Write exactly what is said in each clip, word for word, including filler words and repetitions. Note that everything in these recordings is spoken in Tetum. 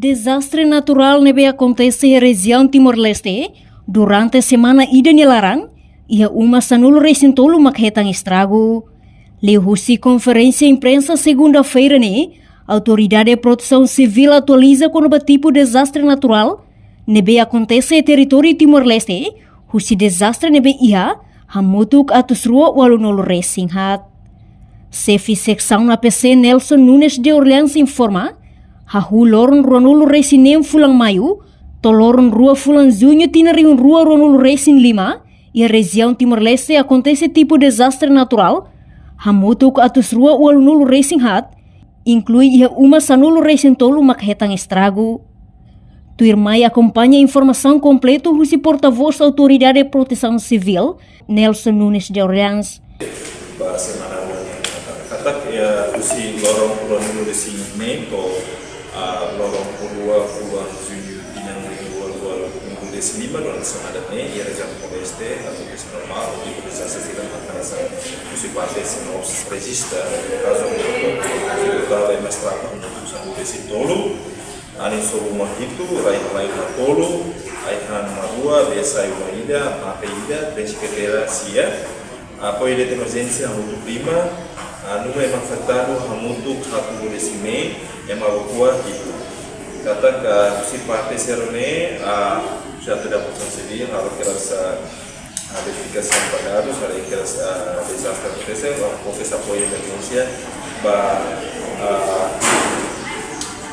Dezastre naturál ne'ebé akontese iha rejiaun Timor-Leste durante semana ida nia laran, iha uma sanulu-resin-tolu mak hetan estragu. Liuhusi konferénsia imprensa segunda-feira ne'e, Autoridade Protesaun Sivíl atualiza kona-ba tipu dezastre naturál ne'ebé akontese iha territóriu Timor-Leste, husi dezastre ne'ebé iha, hamutuk atus rua ualunulu-resin-haat. Xefe Seksaun A P C Nelson Nunes de Orleans informa, hahú loron ruanulu-resin-neen fulan Maiu, to'o loron rua fulan Juñu tinan rihun rua ruanulu-resin-lima, iha rejiaun Timor-Leste akontese tipu dezastre naturál, hamutuk atus rua ualunulu-resin-haat, inklui iha uma sanulu-resin-tolu mak hetan estragu. Tuirmai akompaña informasaun kompletu husi portavós Autoridade Protesaun Sivíl, Nelson Nunes de Orleans. Ba semana rua nian katak, katak, ya, husi loron ruanulu-resin-neen to'o, ah, loron rua fulan Juñu tinan rihun rua ruanulu-resin-lima, durante semana ne'e, iha rejiaun Timor-Leste, akontese normál, tipu dezastre sira mak hanesan husi parte SENOPS rejista, kazu, husi total ema estragu hamutuk sanulu-resin-tolu, anin sobu uma hitu, rai-halai uma tolu, ai-han uma rua, bee-sai uma ida, mate ida, prenxe kateira sia, apoiu de emerjénsia hamutuk lima, ah, númeru ema afetadu hamutuk haatnulu-resin-neen, ema evakua hitu. Katak, ah, husi parte sira ne'e, ah, husi Autoridade Protesaun Sivíl, halo kedas, ah, ah, verifikasaun ba dadus, halo kedas, ah, dezastre akontese, ah, proses apoiu emerjénsia ba, ah,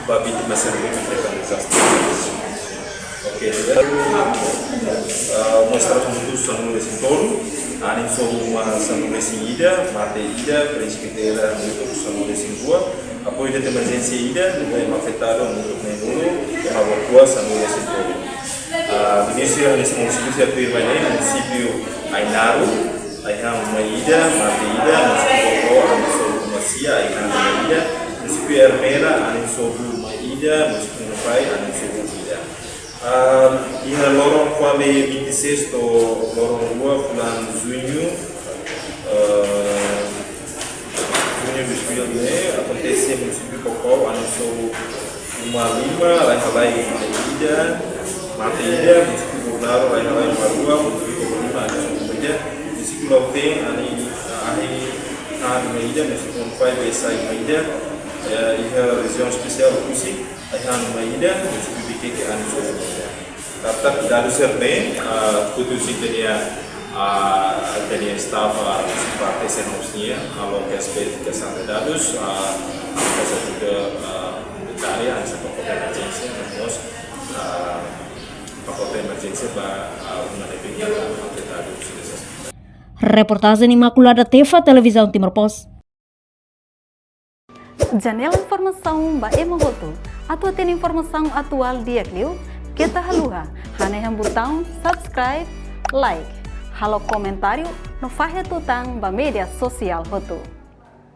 ba vítima sira ne'ebé hetan dezastre. Oke, ah, uma estragu hamutuk sanulu-resin-tolu, anin sobu uma sanulu-resin-ida, mate ida, prenxe kateira hamutuk sanulu-resin-rua, apoiu de emerjénsia ida, númeru ema afetadu hamutuk neenulu, ema evakua sanulu-resin-tolu. Ah, inísiu hanesan munisípiu sira tuirmai ne'e, munisípiu Ainaro, ai-han uma ida, mate ida, munisípiu Baucau, anin sobu uma sia, ai-han uma ida, munisípiu Ermera, anin sobu uma ida, munisípiu Manufae, anin sobu uma ida. Ah, iha loron fali vinte e seis to'o loron rua fulan Juñu, ah, Juñu dois mil ne'e, akontese munisípiu Baucau, anin sobu uma lima, rai-halai uma ida, mate ida, munisípiu Bobonaro, rai-halai uma rua, munisípiu Bobonaro, anin sobu uma ida, munisípiu Lautém, anin, ah, ai-han uma ida, munisípiu Manufae, bee-sai uma ida, eh, iha rejiaun espesiál Oekusi, ai-han uma ida, munisípiu Viqueque, anin sobu uma ida. Katak dadus sira ne'e, ah, ko'alia ho ita-nia, ah, ita-nia staff, ah, husi parte SENOPS nian, halo kedas verifikasaun dadus, ah, kedas juga, ah, detallu, hanesan pakote emerjénsia, no mós, ah, pakote emerjénsia ba, ah, uma ne'ebé afetadu husi dezastre. Reportajen Imaculada Tefa, Televizaun Timor Post. Janela informasaun ba ema hotu. Atu hatene informasaun atuál di'ak liu, keta haluha hanehan butaun subscribe, like, halo komentáriu no fahe tutan ba média sosiál hotu.